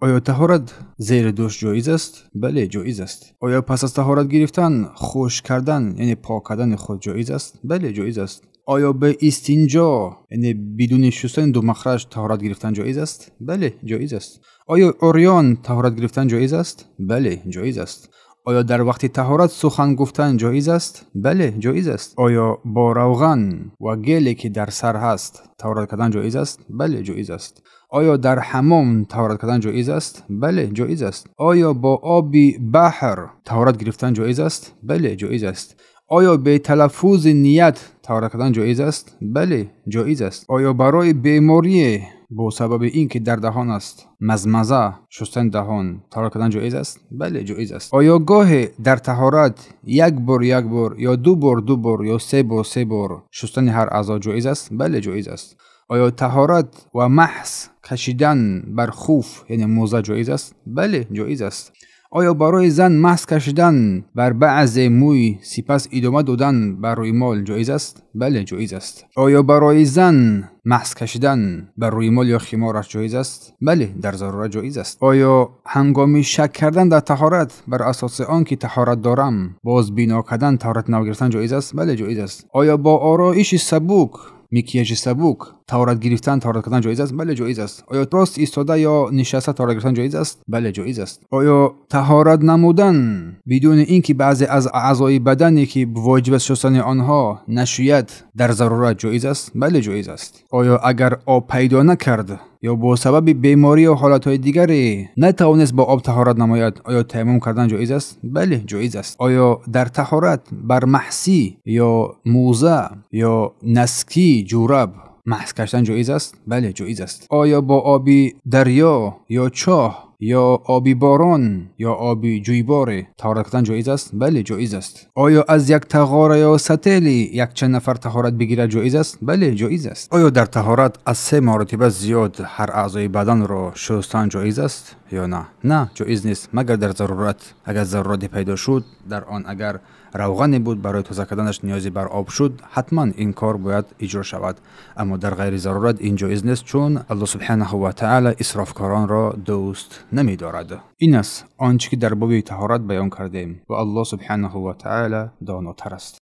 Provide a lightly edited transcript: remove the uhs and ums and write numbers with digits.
Оё таҳорат зери душ ҷоиз аст? Бале, ҷоиз аст. Оё пас аз таҳорат гирифтан хушк кардан, яъне пок кардани худ ҷоиз аст? Бале, ҷоиз аст. Оё ба истинҷо, яъне бидуни шустани ду махраҷ таҳорат гирифтан ҷоиз аст? Бале, ҷоиз аст. Оё урён таҳорат гирифтан ҷоиз аст? Бале, ҷоиз аст. Оё дар вақти таҳорат сухан гуфтан ҷоиз аст? Бале, ҷоиз аст. Оё бо равған ва геле ки дар сар ҳаст таҳорат кардан ҷоиз аст? Бале, ҷоиз аст. Оё дар ҳаммом таҳорат кардан ҷоиз аст? Бале, ҷоиз аст. Оё бо оби баҳр таҳорат гирифтан ҷоиз аст? Бале, ҷоиз аст. Оё бе талаффузи ният таҳорат кардан ҷоиз аст? Бале, ҷоиз аст. Оё барои беморие бо сабаби ин ки дар даҳон аст мазмаза, шустани даҳон, таҳорат кардан ҷоиз аст? Бале, ҷоиз аст. Оё гоҳе дар таҳорат як бор як бор ё ду бор ду бор ё се бор се бор шустани ҳар аъзо ҷоиз аст? Бале, ҷоиз аст. Оё таҳорат ва маҳз кашидан бар хуф, яъне мӯза ҷоиз аст? Бале, ҷоиз аст. Оё барои зан маҳз кашидан бар баъзе мӯй сипас идома додан бар рӯймол ҷоиз аст? Бале, ҷоиз аст. Оё барои зан маҳз кашидан бар рӯймол ё химораш ҷоиз аст? Бале, дар зарурат ҷоиз аст. Оё ҳангоми шак кардан дар таҳорат бар асоси он ки таҳорат дорам боз бино кардан таҳорат нав гирифтан ҷоиз аст? Бале, ҷоиз аст. Оё бо ороиши сабук, микияжи сабук таҳорат гирифтан, таҳорат кардан ҷоиз аст? Бале, ҷоиз аст. Оё рост истода ё нишаста таҳорат гирифтан ҷоиз аст? Бале, ҷоиз аст. Оё таҳорат намудан бидуни ин ки баъзе аз аъзои бадане ки воҷиб аст шустани онҳо нашӯяд дар зарурат ҷоиз аст? Бале, ҷоиз аст. Оё агар об пайдо накард ё бо сабаби беморӣ ё ҳолатҳои дигаре натавонист бо об таҳорат намояд, оё таяммум кардан ҷоиз аст? Бале, ҷоиз аст. Оё дар таҳорат бар маҳсӣ ё мӯза ё наски ҷӯраб маҳз кашидан ҷоиз аст? Бале, ҷоиз аст. Оё бо оби дарё ё чоҳ ё оби борон ё оби ҷӯйборе таҳорат кардан ҷоиз аст? Бале, ҷоиз аст. Оё аз як тағора ё сателе якчанд нафар таҳорат бигирад ҷоиз аст? Бале, ҷоиз аст. Оё дар таҳорат аз се маротиба зиёд ҳар аъзои баданро шустан ҷоиз аст ё на? На, ҷоиз нест, магар дар зарурат. Агар зарурате пайдо шуд, дар он агар равғане буд барои тоза карданаш ниёзе бар об шуд, ҳатман ин кор бояд иҷро шавад. Аммо дар ғайри зарурат ин ҷоиз нест, чун Аллоҳ субҳанаҳу ва таъала исрофкоронро дӯст намедорад. Ин аст он чӣ ки дар боби таҳорат баён кардем ва Аллоҳ субҳанаҳу ва таъала донотар аст.